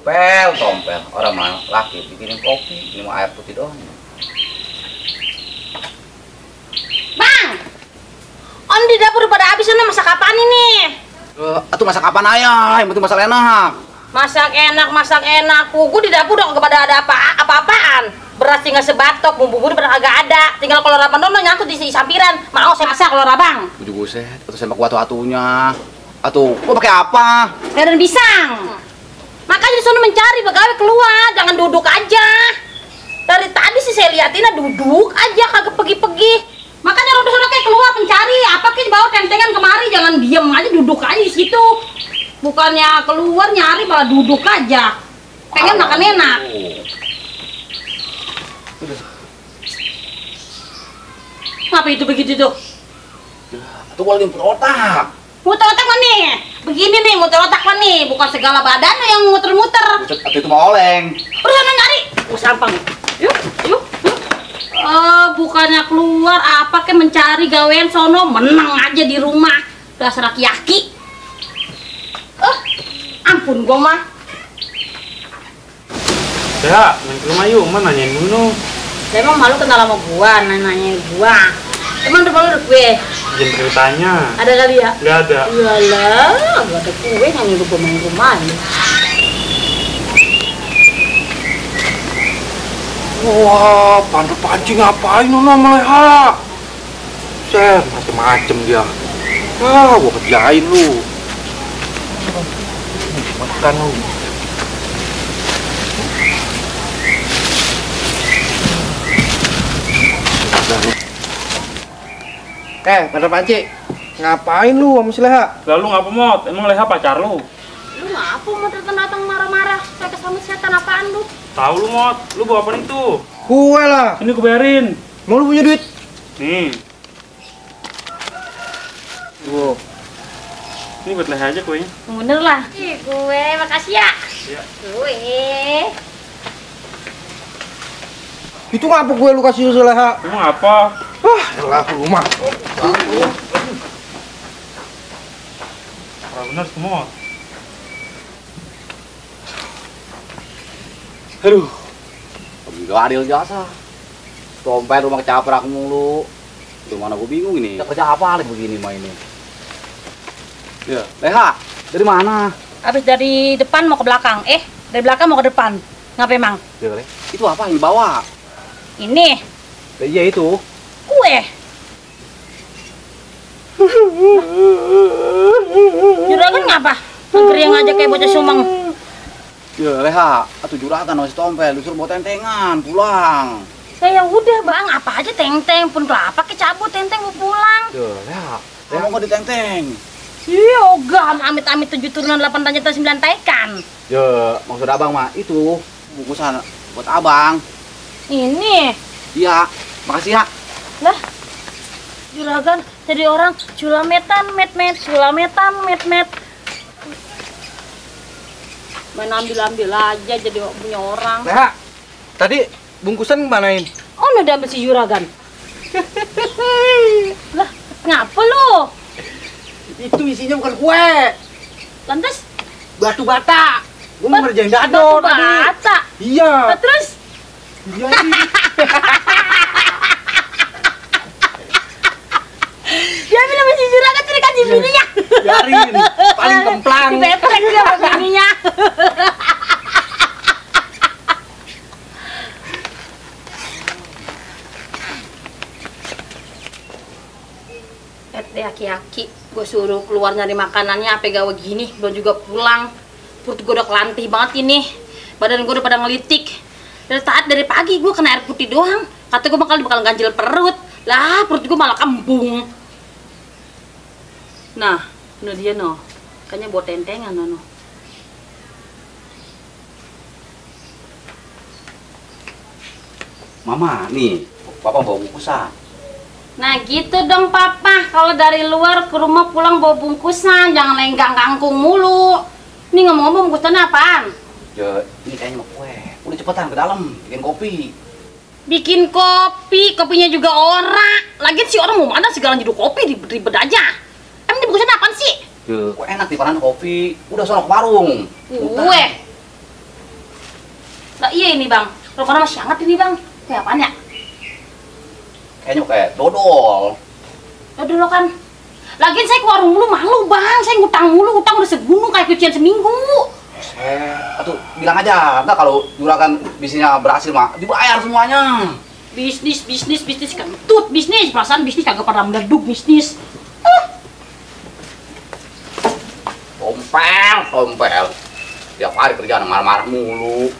Tompel. Orang mah laki bikinin kopi, minum air putih doang. Bang, on di dapur pada habis sana masak apaan ini? Atuh masak apaan ayah? Yang penting masak enak. Masak enak. Gue di dapur udah gak ada apa-apaan. Beras tinggal sebatok, bumbu-bumbu pada agak ada. Tinggal kalau rabang doang nyangkut di sampiran. Mau saya masak kalau rabang. Bujuk buset, atau sembak atuh-atuhnya. Atuh, kok pakai apa? Dan pisang. Makanya di sana mencari pegawai keluar, jangan duduk aja. Dari tadi sih saya liatin duduk aja kagak pergi-pergi. Makanya udah sana kayak keluar mencari apa kayak bawa tentengan kemari, jangan diem aja duduk aja di situ. Bukannya keluar nyari malah duduk aja. Pengen makan enak. Ngapa itu begitu tuh? Atuh gua lagi muter otak. Muter otak mana? Begini nih muter otak mana nih? Bukan segala badan yang muter-muter. Buset, atuh itu mah oleng. Udah sana nyari. Sampang. Yuk. Bukannya keluar apa kayak mencari gawean sono, menang aja di rumah. Dasar laki-laki. Ampun gua mah. Ya, main ke rumah yuk, mana nanyain dulu. Emang malu kenal sama gua, nanya gua. Emang udah malu ada kue? Izin ceritanya. Ada kali ya? Nggak ada. Iyalah, gak ada kue nyanyi gua main rumah nih. Wah, pandai pancing ngapain lu sama Leha? Set, macem-macem dia. Gua kerjain lu. Makan lu. Pada Panci, ngapain lu sama si Leha? Lalu ngapa Mot? Emang Leha pacar lu? Lu ngapa mau datang marah-marah? Saya kesambut setan apaan lu? Tahu lu Mot, lu bawa apa itu? Kue lah. Ini gue bayarin. Mau lu punya duit? Nih, Wow. ini buat Leha aja kuenya. Bener lah. Kue, makasih ya. Iya. Kue. Itu ngapa kue lu kasih si Leha? Emang apa? Elah rumah. Parah bener semua. Aduh. Gak adil jasa. Tompel rumah kecaprak mulu. Gimana gua bingung ini. Kerja apa lagi begini mah ini? Ya, Leha, dari mana? Habis dari depan mau ke belakang. Dari belakang mau ke depan. Ngapa emang? Ya, Le. Itu apa yang dibawa? Ini Iya itu. kue. Juragan ngapa? Ngeriang aja kayak bocah sumeng. Ya, Leha, atuh juragan masih tompel, disuruh bawa tentengan pulang. Ya udah bang, apa aja teng-teng pun kelapa kecabut teng-teng mau pulang. Ya, Leha, Leha mau ditenteng. Iya, ogah, amit-amit 7 turunan 8 tanjatan 9 taikan. Ya, maksud abang mah itu bungkusan buat abang. Ini, Iya, makasih ya. lah, juragan jadi orang culametan, met-met, culametan, met-met. Main ambil-ambil aja jadi punya orang. Leha, tadi bungkusan kemanain? Oh, udah diambil si juragan. Lah, ngapa lu? Itu isinya bukan kue, Lantas, batu bata. Gua mau ngerjain dado batu tadi. bata. Iya. Nah, terus, Iya sih. diambil sama si juragan terus dikasih bininya. Biarin, paling kemplang. Dipeprek dia sama bininya. Deh aki-aki, gue suruh keluar nyari makanannya, apa gawe gini, belum juga pulang. Perut gue udah kelantih banget ini, badan gue udah pada ngelitik. Dari pagi gue kena air putih doang, kata gue bakal ganjil perut. Lah perut gue malah kembung. Nah, ini dia no, kayaknya buat tentengan no. Mama, nih, Papa bawa bungkusan. Nah gitu dong papa, kalau dari luar ke rumah pulang bawa bungkusan, jangan lenggang kangkung mulu. Ini ngomong-ngomong bungkusannya apaan? Ya, ini kayaknya mau kue. Udah cepetan ke dalam, bikin kopi. Bikin kopi, kopinya juga ora. Lagian si orang mau mana segala judul kopi, ribet aja. Emang ini bungkusan apaan sih? Ya, kok enak di panan kopi. Udah sono ke warung. Kue. Lah iya ini bang, rokoknya masih hangat ini bang. Kayak apaan ya? Kayaknya kayak dodol. Udah lo kan. Lagian saya ke warung mulu malu bang, saya ngutang mulu, utang udah segunung kayak cucian seminggu. Atuh bilang aja, ntar kalau juragan bisnisnya berhasil mah dibayar semuanya. Bisnis kentut, bisnis, perasaan bisnis kagak pernah meleduk bisnis. Tompel. Tiap hari kerjaan marah-marah mulu.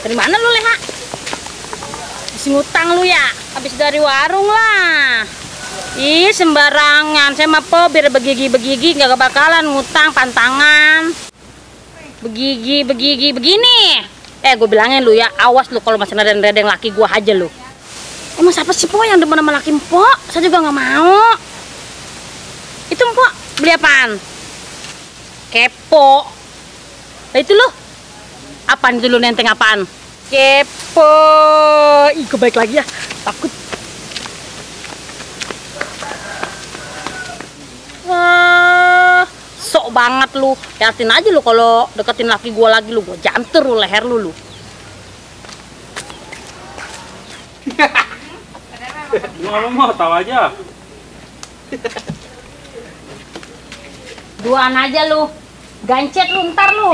Dari mana lu Leha? Masih ngutang lu ya? Habis dari warung lah. Ih sembarangan, saya mah po biar begigi nggak bakalan ngutang pantangan. Begigi begini. Gue bilangin lu ya, awas lu kalau masih redeng laki gua aja lu. Emang siapa sih po yang demen sama laki mpok? Saya juga nggak mau. Itu mpok beli apaan? Kepo. Nah itu lu. Apaan itu lu nenteng apaan? Kepo. Ih, gue baik lagi ya. Takut. Wah, sok banget lu. Liatin aja lu kalau deketin laki gua lagi lu, gua jantur lu leher lu. Gimana mah, tahu aja. Duaan aja lu. Gancet lu ntar lu.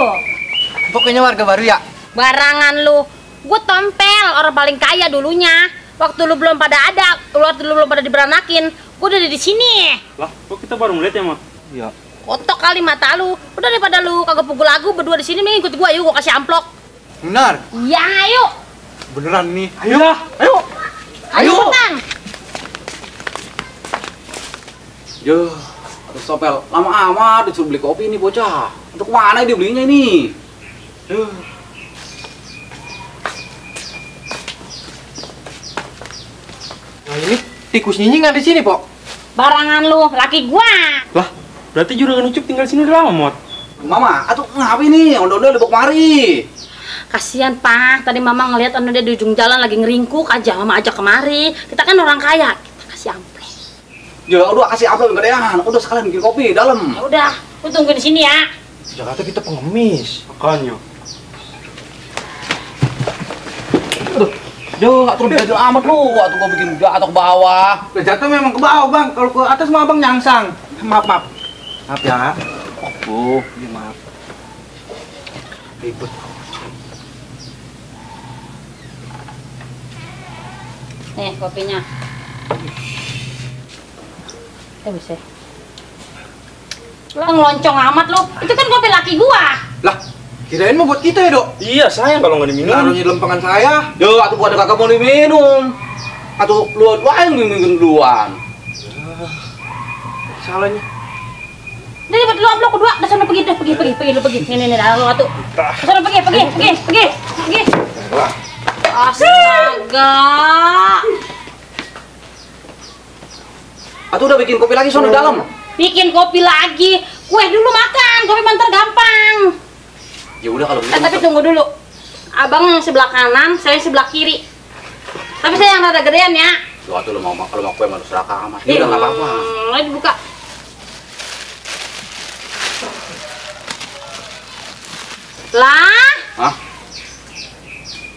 Pokoknya warga baru ya? Barangan lu. Gue tompel, orang paling kaya dulunya. Waktu lu belum pada ada, waktu lu belum pada diberanakin, gue udah di sini. Lah, kok kita baru ngeliat ya, Mak? Iya. Kotok kali mata lu. Udah daripada lu kagak pukul lagu berdua di sini, mending ikut gue, yuk gue kasih amplop. Benar? Ya, ayo. Beneran nih. Ayo lah, ayo. Ayo cepetan. Yo, aduh Sopel, lama amat disuruh beli kopi ini bocah. Untuk mana dia belinya ini? Nah ini tikus nyinying ada di sini, Pok. Barangan lu, laki gua. Lah, berarti Juragan Ucup tinggal sini udah lama, Mot? Mama, atuh ngapain nih? Ondel-ondel dibawa kemari. Kasian Pak, tadi mama ngeliat anu dia di ujung jalan lagi ngeringkuk aja, mama ajak kemari. Kita kan orang kaya, kita kasih amplop. Ya udah kasih amplop gedean, udah sekalian bikin kopi dalam. Ya udah, lu tungguin di sini ya. Jakarta kita pengemis. Makanya. Yo, atuh beda amat lu, atuh gua bikin jatuh ke bawah. Jatuh memang ke bawah, Bang. Kalau ke atas mah Abang nyangsang. Maaf. Maaf ya. Oh, Iya, maaf. Ribet. Nih kopinya. Bisa. Lu ngeloncong amat lu. Itu kan kopi laki gua. Lah, kirain mau buat kita ya, Dok? Iya, sayang kalau nggak diminum. Taruhnya di lempengan saya. yo atuh gua ada kagak mau diminum. Atuh lu yang minum duluan. Salahnya. Udah dapat lu amplop kedua, udah sana pergi. Nih, dah lu atuh. Sana pergi. Astaga. Atuh udah bikin kopi lagi sono di dalam. Bikin kopi lagi. Kue dulu makan, kopi mantar gampang. Ya udah kalau gitu. Tapi tunggu dulu. Abang yang sebelah kanan, saya sebelah kiri. Tapi saya yang rada gedean ya. Yo atuh lu mau kalau mau kue mah seraka amat. Ya udah enggak apa-apa. Ayo dibuka. Lah? Hah?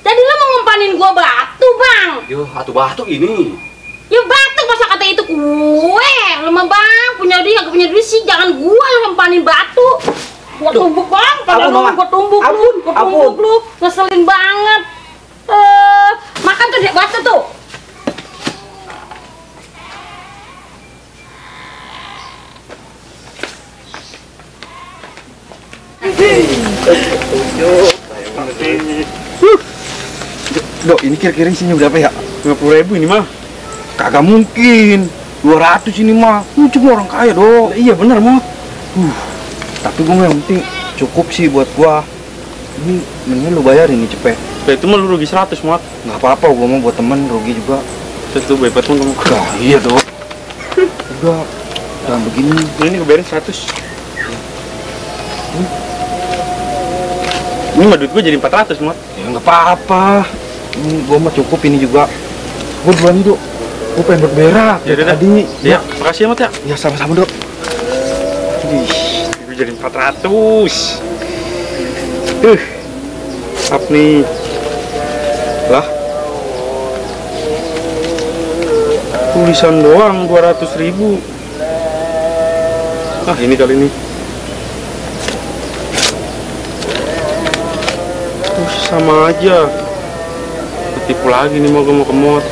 Tadi lo mau ngumpanin gua batu, Bang. Yo, atuh batu ini. Ya batu masa kata itu kue. Lu mah Bang, punya dia enggak punya duit sih, jangan gua lu ngumpanin batu. Gua tumbuk Bang, padahal Ampun, Mama. gua tumbuk lu, gua tumbuk lu. Ngeselin banget. Makan tuh dek batu tuh. Dok, ini kira-kira isinya berapa ya? 50.000 ini mah. Kagak mungkin. 200 ini mah. Lu cuma orang kaya, Dok. Iya bener, Mot. Tapi gua yang penting cukup sih buat gua. Ini mendingan lu bayarin nih cepet. Itu mah lu rugi 100, Mot. Nggak apa-apa, gua mau buat temen rugi juga. Itu bebet pun kamu. Nah, iya, Dok. Udah, jangan begini. Ini kebayarin 100. Ini mah duit gua jadi 400, Mot. Ya nggak apa-apa. Ini gua mah cukup ini juga. Gua duluan nih, Dok. Gua pengen berberak. Ya udah. Tadi. Ya, makasih ya, Mot ya. Ya sama-sama, Dok. Ih, gue jadi 400. Up nih. Lah. Tulisan doang 200.000. Ah, ini kali ini. Sama aja. Ketipu lagi nih, mau ke mod.